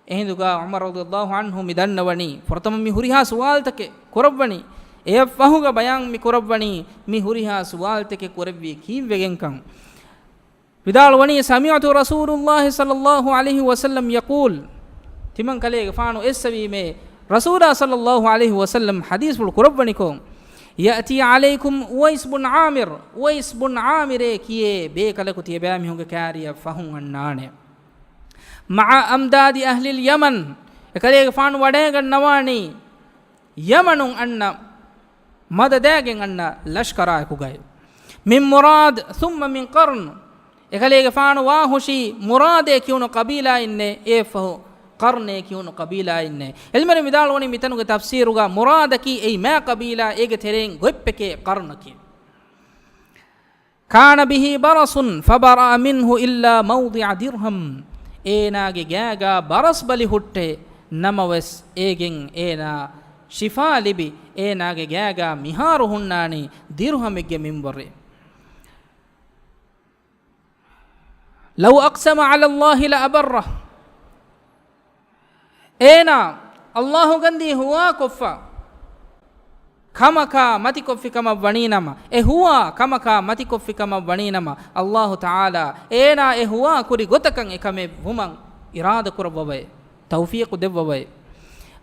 އެހިނދުގަ ޢުމަރު ރަޟިޔައްލާހު ޢަންހު މި ދަންނަވަނީ، ފުރަތަމަ މި ހުރިހާ ސުވާލުތަކެއް ކުރައްވަނީ، އެއަށްފަހުގަ ބަޔާން މި ކުރައްވަނީ، މި ހުރިހާ ސުވާލުތަކެއް ކުރެއްވީ ކީއްވެގެންކަން. ވިދާޅުވަނީ، سمعت رسول الله صلى الله عليه وسلم يقول، ތިމަން ކަލޭގެފާނު އެއްސެވީމޭ، ރަސޫލާ ޞައްލައްލާހު ޢަލައިހި ވަސައްލަމް ޙަދީޘްފުޅު ކުރައްވަނިކޮށް، يأتي عليكم أويس بن عامر، އުވައިސް ބުން ޢާމިރޭ ކިޔޭ ބޭކަލަކު ތިޔަބައިމީހުންގެ ކާރިއަށް ފަހުން އަންނާނެ. مع أمداد أهل اليمن، އެކަލޭގެފާނު ވަޑައިގަންނަވާނީ ޔަމަނުން އަންނަ މަދަދާގެން އަންނަ ލަޝްކަރާއެކުގައި. من مراد ثم من قرن، އެކަލޭގެފާނު ވާހުށީ މުރާދޭ ކިޔުނު ޤަބީލާއިންނޭ، އެއަށްފަހު ޤަރްނޭ ކިޔުނު ޤަބީލާއިންނޭ. ޢިލްމުވެރިން ވިދާޅުވަނީ މިތަނުގެ ތަފްސީރުގަ މުރާދަކީ އެއީ މާ ޤަބީލާ، އޭގެ ތެރެއިން ގޮތްޕެކޭ ޤަރްނަކީ. كان به برص فبرأ منه إلا موضع درهم. އޭނާގެ ގާގަ ބަރަސް ބަލި ހުއްޓޭ، ނަމަވެސް އޭގެން އޭނާ ޝިފާ ލިބި، އޭނާގެ ގާގަ މިހާރު ހުންނާނީ ދިރުހަމެއްގެ މިންވަރެއް. لو أقسم على الله لأبره. އޭނާ އަލްލާހު ގަންދީ ހުވާ ކޮށްފަ ކަމަކާ މަތިކޮށްފި ކަމަށް ވަނީނަމަ، އެ ހުވާ ކަމަކާ މަތިކޮށްފި ކަމަށް ވަނީނަމަ، އަލްލާހު ތަޢާލާ އޭނާ އެ ހުވާ ކުރި ގޮތަކަށް އެކަމެއް ވުމަށް އިރާދަ ކުރައްވަވައޭ، ތައުފީޤު ދެއްވަވައޭ.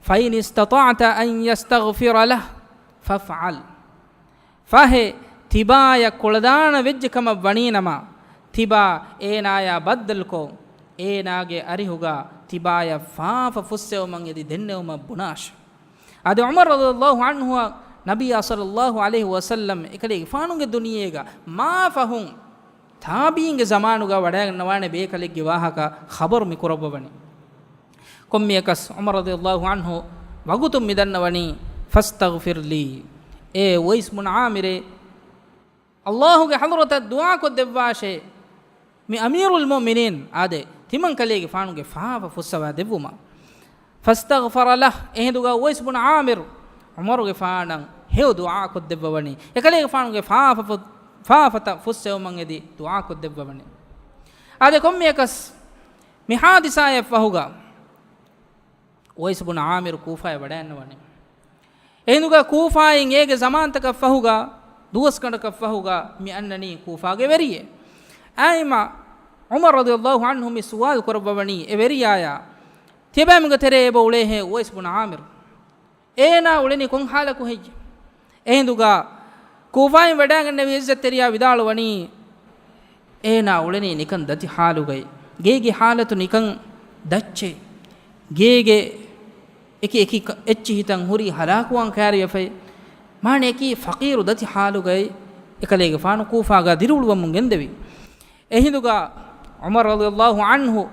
فإن استطعت أن يستغفر له فافعل. ފަހެ، ތިބާޔަށް ކުޅަދާނަ ވެއްޖެ ކަމަށް ވަނީނަމަ، ތިބާ އޭނާޔާ ބައްދަލުކޮށް، އޭނާގެ އަރިހުގަ ތިބާޔަށް ފާފަ ފުއްސެވުމަށް އެދި ދެންނެވުމަށް ބުނާށެ. އަދި ޢުމަރު ރަޟިޔައްލާހު ޢަންހުއަށް ނަބިއްޔާ ޞައްލައްލާހު ޢަލައިހި ވަސައްލަމް އެކަލޭގެފާނުގެ ދުނިޔޭގަ މާ ފަހުން ތާބީޢީންގެ ޒަމާނުގަ ވަޑައިގަންނަވާނެ ބޭކަލެއްގެ ވާހަކަ ޚަބަރު މި ކުރައްވަވަނީ. ކޮންމެއަކަސް ޢުމަރު ރަޟިޔައްލާހު ޢަންހު ވަގުތުން މި ދަންނަވަނީ، فاستغفر لي، އޭ އުވައިސް ބުން ޢާމިރޭ، އަލްލާހުގެ ޙަޟްރަތަށް ދުޢާކޮށްދެއްވާށޭ، މި އަމީރުލް މުއުމިނީން އާދެ، ތިމަން ކަލޭގެފާނުގެ ފާފަ ފުއްސަވާ ދެއްވުމަށް. فاستغفر له، އެހިނދުގަ އުވައިސް ބުން ޢާމިރު ޢުމަރުގެފާނަށް ހެޔޮ ދުޢާ ކޮށްދެއްވަވަނީ. އެކަލޭގެފާނުގެ ފާފަ ފު-، ފާފަތައް ފުއްސެވުމަށް އެދި ދުޢާ ކޮށްދެއްވަވަނީ. އާދެ، ކޮންމެއަކަސް މި ހާދިސާއަށް ފަހުގަ އުވައިސް ބުން ޢާމިރު ކޫފާއަށް ވަޑައިގަންނަވަނީ. އެހިނދުގަ ކޫފާއިން އޭގެ ޒަމާންތަކަށް ފަހުގަ، ދުވަސްގަނޑަކަށް ފަހުގަ މި އަންނަނީ ކޫފާގެ ވެރިއެއް. އާއިމަ ޢުމަރު ރަޟިޔަﷲ ޢަންހު މި ސުވާލު ކުރައްވަވަނީ އެ ވެރިޔާޔާ، ތިޔަބައިމީހުންގެ ތެރޭ އެބަ އުޅޭހޭ އުވައިސް ބުން ޢާމިރު؟ އޭނާ އުޅެނީ ކޮން ޙާލަކު ހެއްޔެވެ؟ އެހިނދުގަ ކޫފާއިން ވަޑައިގެންނެވި ޢިއްޒަތްތެރިޔާ ވިދާޅުވަނީ، އޭނާ އުޅެނީ ނިކަން ދަތި ޙާލުގައި. ގޭގެ ޙާލަތު ނިކަން ދައްޗޭ. ގޭގެ އެކި އެކި ކަ-، އެއްޗިހިތައް ހުރީ ހަލާކުވާން ކައިރިވެފައި. މާނައަކީ ފަޤީރު ދަތި ޙާލުގައި އެކަލޭގެފާނު ކޫފާގަ ދިރިއުޅުވަމުން ގެންދެވި. އެހިނދުގަ ޢުމަރު ރަޟިޔަﷲ ޢަންހު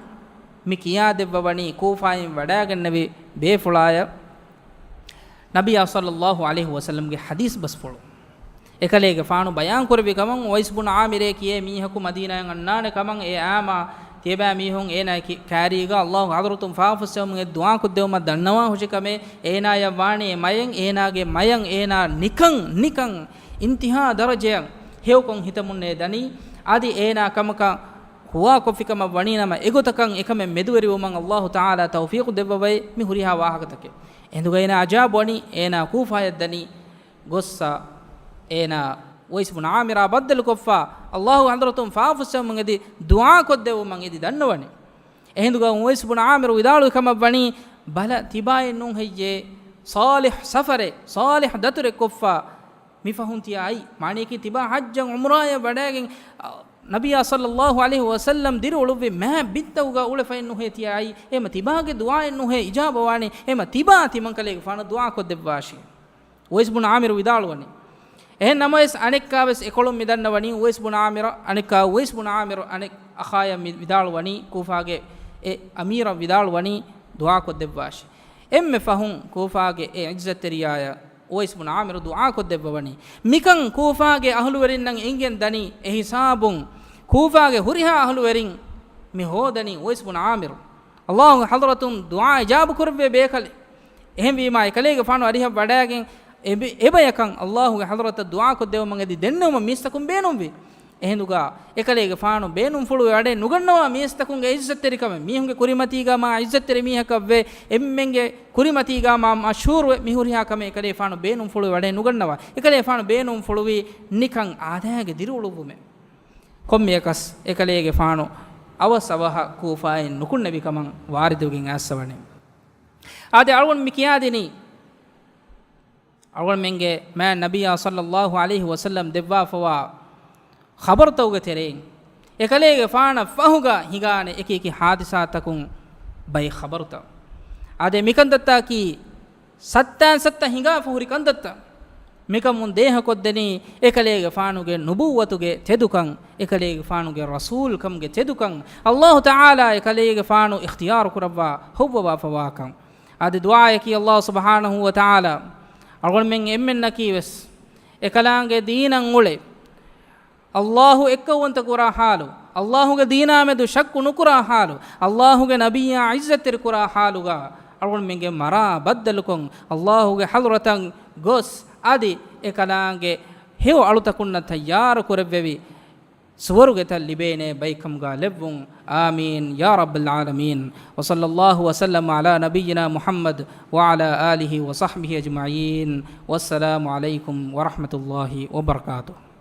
މި ކިޔާދެއްވަވަނީ ކޫފާއިން ވަޑައިގެންނެވި ބޭފުޅާޔަށް ނަބިއްޔާ ޞައްލަﷲ ޢަލައިހި ވަސައްލަމްގެ ޙަދީޘް ބަސްފުޅު. އެކަލޭގެފާނު ބަޔާން ކުރެއްވި ކަމަށް، އުވައިސް ބުން ޢާމިރޭ ކިޔޭ މީހަކު މަދީނާއަށް އަންނާނެ ކަމަށް، އެ އާމާ ތިޔަބައިމީހުން އޭނާ ކި-، ކައިރީގަ ﷲ ގެ ޙަޟްރަތުން ފާފުއްސެވުމުގެ ދުޢާ ކޮށްދެވުމަށް ދަންނަވާ ހުށި ކަމެއް، އޭނާޔަށް ވާނީ އެ މަޔަން، އޭނާގެ މަޔަން އޭނާ ނިކަން، ނިކަން އިންތިހާ ދަރަޖައަށް ހެޔޮކޮށް ހިތަމުންނޭ ދަނީ، އަދި އޭނާ ކަމަކަށް ހުވާކޮށްފިކަމަށް ވަނީނަމަ، އެގޮތަކަށް އެކަމެއް މެދުވެރިވުމަށް ﷲ ތަޢާލާ ތައުފީޤު ދެއްވަވައި، މި ހުރިހާ ވާހަކަތަކެއް. އެހިނދުގަ އޭނާ އަޖާބުވަނީ، އޭނާ ކޫފާޔަށް ދަނީ ގޮއްސަ، އޭނާ އުވައިސް ބުން ޢާމިރާ ބައްދަލުކޮށްފަ، ﷲ ގެ ޙަޟްރަތުން ފާފުއްސެވުމުން އެދި ދުޢާ ކޮށްދެއްވުމަށް އެދި ދަންނަވަނީ. އެހިނދުގަ އުވައިސް ބުން ޢާމިރު ވިދާޅުވި ކަމަށް ވަނީ، ބަލަ ތިބާއެއް ނޫން ހެއްޔޭ، ޞާލިޙް ސަފަރެއް، ޞާލިޙް ދަތުރެއް ކޮށްފަ، މިފަހުން ތިޔާ އައީ. މާނައަކީ ތިބާ ޙައްޖަށް ޢުމްރާޔަށް ވަޑައިގެން، އަ، ނަބިއްޔާ ޞައްލަﷲ ޢަލައިހި ވަސައްލަމް ދިރިއުޅުއްވި މާތް ބިއްތަކުގަ އުޅެފައެއް ނުހޭ ތިޔާ އައީ. އެހެމަ ތިބާގެ ދުޢާއެއް ނުހޭ އިޖާބަވާނީ. އެހެމަ ތިބާ ތިމަންކަލޭގެފާނަށް ދުޢާ ކޮށްދެއްވާށި. އުވައިސް ބުން ޢާމިރު ވިދާޅުވަނީ. އެހެން ނަމަވެސް، އަނެއްކާވެސް އެކޮޅުން މި ދަންނަވަނީ، އުވައިސް ބުން ޢާމިރު، އަނެއްކާ އުވައިސް ބުން ޢާމިރު އަނެއް އަޚާޔަށް މި ވިދާޅުވަނީ، ކޫފާގެ އެ އަމީރަށް ވިދާޅުވަނީ، ދުޢާ ކޮށްދެއްވާށި. އެންމެ ފަހުން ކޫފާގެ އެ ޢިއްޒަތްތެރިޔާޔަށް އުވައިސް ބުން ޢާމިރު ދުޢާ ކޮށްދެއްވަވަނީ. މިކަން ކޫފާގެ އަހުލުވެރިންނަށް އެނގެން ދަނީ، އެ ހިސާބުން ކޫފާގެ ހުރިހާ އަހުލުވެރިން މި ހޯދަނީ އުވައިސް ބުން ޢާމިރު ﷲ ގެ ޙަޟްރަތުން ދުޢާ އިޖާބަ ކުރެއްވޭ ބޭކަލެއް. އެހެންވީމާ، އެކަލޭގެފާނު އަރިހަށް ވަޑައިގެން އެބެ-، އެބަޔަކަށް ﷲ ގެ ޙަޟްރަތަށް ދުޢާ ކޮށްދެވުމަށް އެދި ދެންނެވުމަށް މީސްތަކުން ބޭނުންވި. އެހިނދުގަ އެކަލޭގެފާނު ބޭނުންފުޅުވެ ވަޑައެއް ނުގަންނަވާ މީސްތަކުންގެ ޢިއްޒަތްތެރިކަމެއް، މީހުންގެ ކުރިމަތީގަ މާ ޢިއްޒަތްތެރި މީހަކަށްވެ، އެންމެންގެ ކުރިމަތީގަ މާ މަޝްހޫރުވެ، މި ހުރިހާ ކަމެއް އެކަލޭފާނު ބޭނުންފުޅުވެ ވަޑައެއް ނުގަންނަވާ. އެކަލޭފާނު ބޭނުންފުޅުވީ ނިކަން އާދައިގެ ދިރިއުޅުއްވުމެއް. ކޮންމެއަކަސް އެކަލޭގެފާނު އަވަސް އަވަހަށް ކޫފާއިން ނުކުންނެވި ކަމަށް ވާރިދުވެގެން އައިސްފަވަނީ. އާދެ، އަޅުގަނޑު މި ކިޔާދިނީ، އަޅުގަނޑުމެންގެ މާތް ނަބިއްޔާ ޞައްލައްލާހު ޢަލައިހި ވަސައްލަމް ދެއްވާފަވާ ޚަބަރުތަކުގެ ތެރެއިން، އެކަލޭގެފާނަށް ފަހުގަ ހިނގާނެ އެކި އެކި ޙާދިސާތަކުން ބައެއް ޚަބަރުތައް. އާދެ، މިކަންތައްތަކީ ސައްތައިން ސައްތަ ހިނގާފަ ހުރި ކަންތައްތައް. މިކަމުން ދޭހަކޮށްދެނީ އެކަލޭގެފާނުގެ ނުބުއްވަތުގެ ތެދުކަން، އެކަލޭގެފާނުގެ ރަސޫލްކަމުގެ ތެދުކަން، ﷲ ތަޢާލާ އެކަލޭގެފާނު އިޚްތިޔާރު ކުރައްވާ ހޮއްވަވާފަވާކަން. އަދި ދުޢާއަކީ ﷲ ސުބްޙާނަހޫ ވަތަޢާލާ އަޅުގަނޑުމެން އެންމެންނަކީވެސް އެކަލާނގެ ދީނަށް އުޅެ، ﷲ އެއްކައުވަންތަ ކުރާ ޙާލު، ﷲ ގެ ދީނާމެދު ޝައްކު ނުކުރާ ޙާލު، ﷲ ގެ ނަބިއްޔާ ޢިއްޒަތްތެރި ކުރާ ޙާލުގަ އަޅުގަނޑުމެންގެ މަރާ ބައްދަލުކޮށް، ﷲ ގެ ޙަޟްރަތަށް ގޮސް، އަދި އެކަލާނގެ ހެޔޮ އަޅުތަކުންނަށް ތައްޔާރު ކުރެއްވެވި، ސުވަރުގެތައް ލިބޭނޭ ބައެއްކަމުގަ ލެއްވުން. އާމީން ޔާ ރައްބަލް ޢާލަމީން. وصلى الله وسلم على نبينا محمد وعلى آله وصحبه أجمعين. والسلام عليكم ورحمة الله وبركاته.